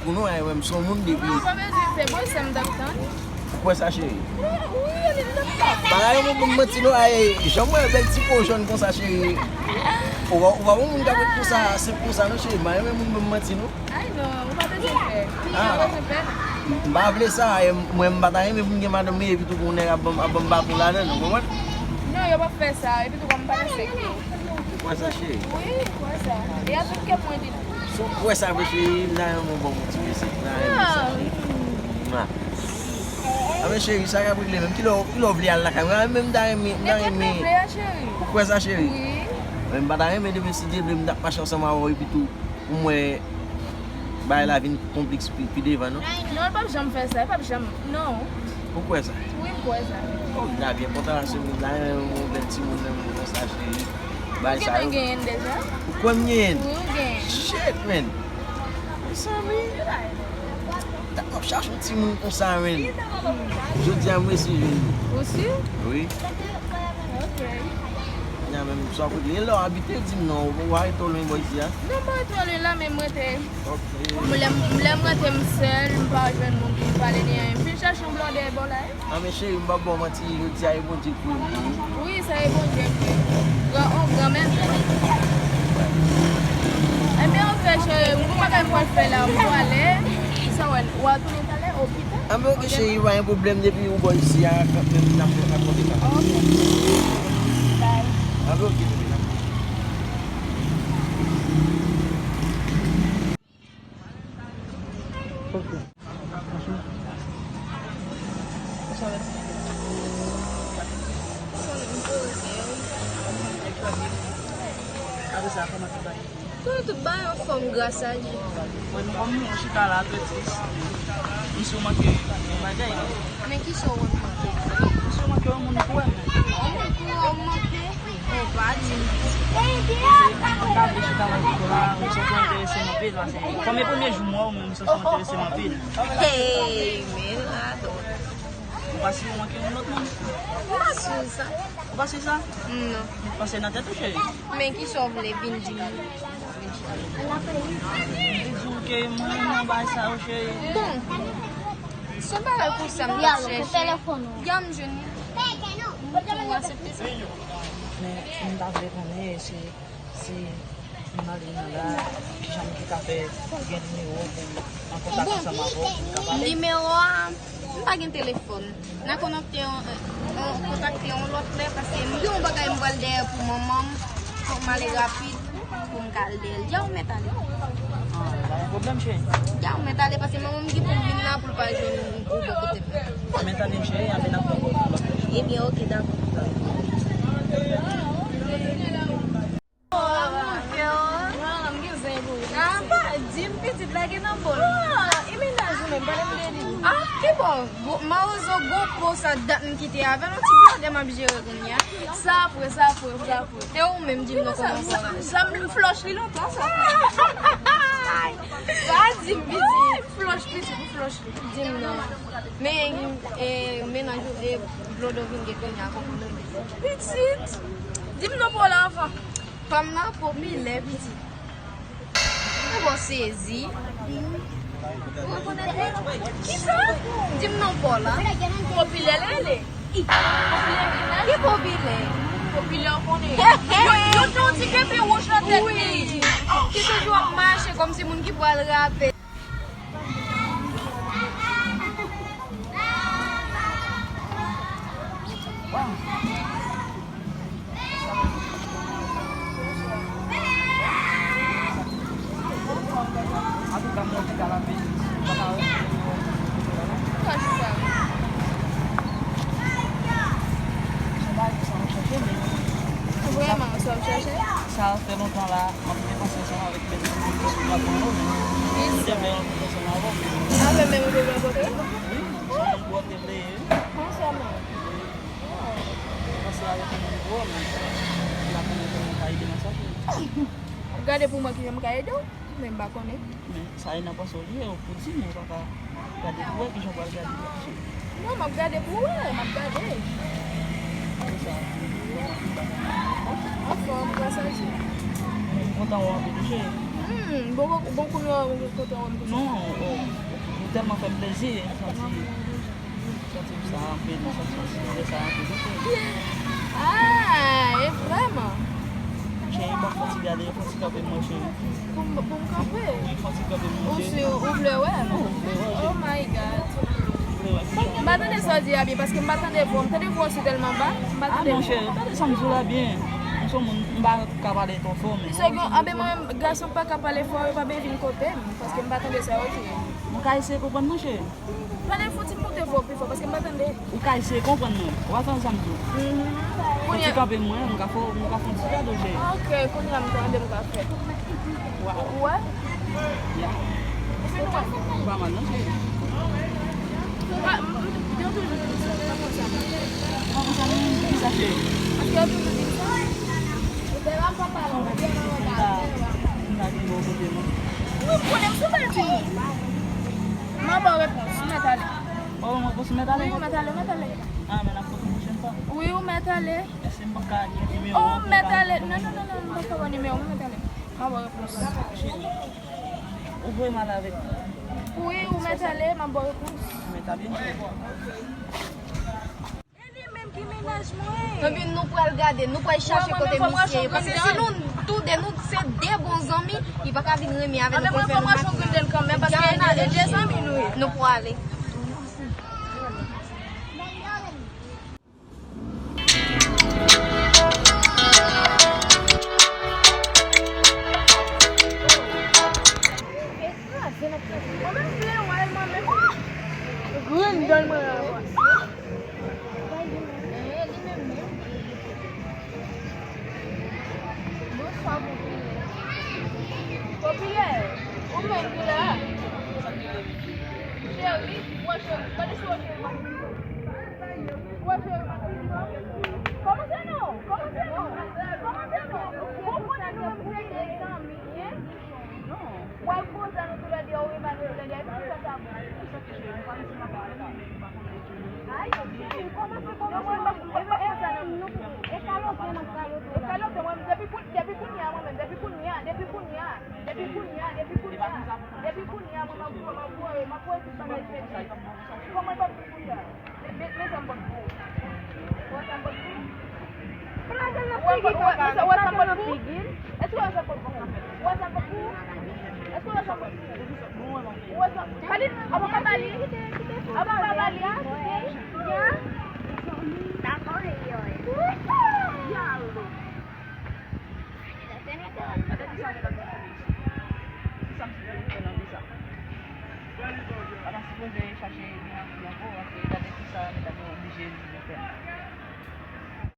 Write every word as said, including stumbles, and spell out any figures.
Pou nou, ay, wè m se yon moun depi. Non, pa bezwen fè, bon, se m t ap tann. Ou kwè sa, cheri? Wi, wi, li t ap tann. Pa renmen ban m manti, non, ay, jan m wè bèl ti po jòn konsa, cheri. Ou pa, ou pa yon moun k ap ret konsa, senp konsa, non, cheri. Pa renmen moun ban m manti, non. Ay, non, ou pa bezwen fè. Ou pa bezwen fè. M pa vle sa, ay, mwen, m pa ta renmen pou m gen madanm, epi tou pou yon nèg ap ban m, ap ban m baton ladan l, ou konprann? Non, yo p ap fè sa, epi tou, kòm m pa nan sèk yo. Ou kwè sa, cheri? Wi, m kwè sa. E a tout kè m mwen di l. Si w kwè sa vre, cheri, m ta renmen w ban m yon ti bese, m ta renmen sa, cheri. Mwa. Anben, cheri, sa k ap regle menm? Kilè, kilè w vle al lakay mwen? Anben, m ta renmen, m ta renmen. Nenpòt lè w vle a, cheri. Ou kwè sa, cheri? Wi. Men m pa ta renmen demen si Dye vle, m t ap mache ansanm avè w, epi tou, pou m wè bagay la vin konplèks pi, pi devan, non? Non, l p ap janm fè sa, l p ap janm, non. Ou kwè sa? Wi, m kwè sa. Oh, la byen kontan la, se moun la, yon bèl timoun nan menm konsa, cheri. Bay sa yo. Ou gentan genyen l deja? Ou kwè m genyen l? Wi, ou genyen l. Shit, man. Mezanmi. Dak m ap chache yon timoun konsa, man. Jodi a, m resi jwenn li. Ou si? Wi. Ok. Kounya menm, sa w kote? E la w abite, di m non, ou arete w lwen bò isi a? Non, m pa rete w lwen la, men m rete. Ok. Mwen, lè m, lè m rete m sèl, m pa jwenn moun pou m pale ni anyen. M fin chache yon blòdè bò la, wi. Anben, cheri, m p ap ba w manti, jodi a e Bondye k voye m pou ou. Wi, sa e Bondye k voye. Gran, on gran mèt. Ebyen, ok, cheri, m gon bagay m pral fè la, m prale. Sa w wè, w a tounen talè, o pita? Anben, ok, cheri, pa gen pwoblèm, depi ou bò isi a, kanmenm, n ap rakonte sa. Ok. Bye. Anben, ok, cheri, n ap. Ok. Apre sa, kòman tout bagay? Tout, tout bagay anfòm, gras a Dye. Mwen, nou kòm mwen chita la, trè tris. M si w manke yon bagay. Men kisa w wè m manke? M si w manke yon moun pou wè m. Yon moun pou wè w manke? Oh, pa di m. M ta vle chita avèk ou la, m santi w enterese m anpil, paske kòm e premye jou m wè w, men m santi w enterese m anpil. Hey, men radòt. Ou pa si w manke yon lòt moun? M pa si sa. Ou pa si sa? Non. Ou panse nan tèt ou, cheri? Men kisa w vle vin di m? Vin di w ke m renmen bagay sa yo, cheri. Bon. Se yon bagay konsa m t ap chèche. Ya m jwenn li. M tou aksepte sa. Men, m ta vle konnen si, si m ale nan la, kijan m ki ka fè gen nimewo pou m an kontak ansanm avè w pou m ka pale. Nimewo a, m pa gen telefòn. N a konekte yon, yon, kontakte yon lòt lè, paske m gen yon bagay m pral dèyè pou manman m. Fòk m ale rapid pou m ka al dèyè l. Dja ou mèt ale. Ah, pa gen pwoblèm, cheri. Dja ou mèt ale, paske manman m gen pou l vin la pou l pa jwenn ou bò kote m. Mèt ale, cheri, anben n ap fè yon lòt lè. Ebyen, ok, dakò. Ah, pa di m pitit la gen nan bòl. Ah, e mennaj ou menm, pale m de li. Ah, ki bò? Mawozo gwo po sa dat m kite avè l, yon ti blòdè m ap jere kounye a. Sa vre, sa vre, sa vre. E ou menm, di m non kòman sa la. Sa m flòch li lontan sa. Pa di m pitit. Flòch pitit, m flòch li. Di m non. Men, e, mennaj ou, e, blòdè w vin gen kounye a, kòman l rele? Pitit. Di m non pa w la anvan. Fanm nan popilè, pitit. Ou bon sezi. Ou rekonèt li? Kisa? Di m non pa w la. Popilè l rele. Ki popilè? Popilè w konnen. Yo, yo te yon ti kenbe wouj nan tèt li. Ki toujou ap mache kòmsi moun ki pral rape. Vrèman, sa w ap chache? Sa fè lontan la, m ap depanse ansanm avèk bèl timoun ki sou plato yo, men m te bèl ansanm avè w. Avè menm ou te bèl kote? Wi, se yon moun pou w te vle ye, wi. Kòman sa, man? Panse avèk yon moun pou w, men la konnen kòman w ka ede m sa, cheri. Gade pou mwen kijan m ka ede w, men m pa konnen. Men sa e nan panse w li ye, ou pou di, men ou pa ka gade pou wè kijan w pral gade. Non, m ap gade pou wè, m ap gade. Anfòm, gras a Dye. M kontan wè w anpil wi, cheri. Hmm, bon, bon, bon, kounye a, bon, kote w wè m tou. Non, oh, ou tèlman fè m plezi, m santi, m santi m sa anpil, m santi m santi sa anpil. Ah, e vrèman? Cheri, ban m fon ti gade, fon ti kanpe m, mwen, cheri. Pou m, pou m kanpe? Wi, fon ti kanpe m, mwen, cheri. Ou si, ou vle wè m? Oh, vle wè, cheri. Oh my God. Vle wè, cheri. M pa tande sa w di a byen, paske m pa tande vwa w. M tande vwa w si tèlman ba, m pa tande vwa w. Ah, non, cheri, tande sa m di w la byen. M se yon moun, m pa ka pale twò fò, men. Se gen, anben mwen menm, gason pa ka pale fò, yo pa bezwen vin kote m, paske m pa tande sa yo di. Ou ka eseye konprann mwen, cheri? Pale fò, ti moute vwa w pi fò, paske m pa tande. Ou ka eseye konprann mwen. Ou pa tande sa m di w. Mhm. Fò ti kanpe mwen, m ka fè, m ka fè yon ti gade w, cheri. Ok, kounye a m tande m ka fè. Ou wè? Ya. Ou pa mal, non, cheri. Ou pa, m, m, yo toujou di m sa, m pa konn sa. Ou pa konn sa, non, m di sa, cheri. Paske yo toujou di m sa. Ou te la, papa, la, ou te la, ou te la. M pa gen bò kote, non. Wi, m konnen m sou bèl timoun. M ap ba w repons, ou mèt ale. Oh, mwen pou sou mèt ale? Wi, ou mèt ale, ou mèt ale. Ah, men n ap kote pwochèn fwa. Wi, ou mèt ale. Èske m pa ka gen nimewo w pou m ka... Oh, ou mèt ale. Non, non, non, non, m pa ka ba w nimewo m, ou mèt ale. M ap ba w repons. Cheri, ou vle m ale avèk ou? Wi, ou mèt ale, m ap ba w repons. Ou mèt ale, cheri. E li menm ki mennaj mwen. Ebyen, nou pral gade, nou pral chache kote misye ye. Paske si nou tou de, nou se de bon zanmi, li pa ka vin renmen avè nou pou l fè nou matinal. Ebyen, fò m rantre yon grenn kanmenm, paske e de zanmi nou ye. Nou pral ale. Mwen menm vle wè l, mwen menm. Grenn dèl mwen la. Bonswa, Popilè. Popilè, ou menm ki la? Cheri, wè cheri, gade si wè cheri. Wè cheri, kòman se non? Kòman se non? Kòman se non? Bon, konnen nou menm se de zanmi, hein? W al koze a nou toulède, ou rive a nou toulède, epi kisa sa bon? Ay, kòmanse, kòmanse, kòmanse. E kalote n ap kalote la. E kalote, mwen, depi kou-, depi kounye a, mwen menm, depi kounye a, depi kounye a, depi kounye a, depi kounye a, depi kounye a, mwen, m ap voye, m ap voye, m ap voye tout bagay fèt. Kòman l p ap di konsa? Men, men, men sa m pot pou ou. Ou wè sa m pot pou ou? Ou wè sa m pot pou ou? Èske ou wè sa m pot pou ou? Ou wè sa m pot pou ou? Èske ou wè sa m pot pou ou? Ou wè sa m pot pou ou? Kite, kite, kite. Avoka ba li. Gade kisa ou mete nan visa. Kisa m sipoze fè nan visa? Ou pa ta sipoze chache gen anpil ankò, paske gade kisa medam yo oblije vin fè.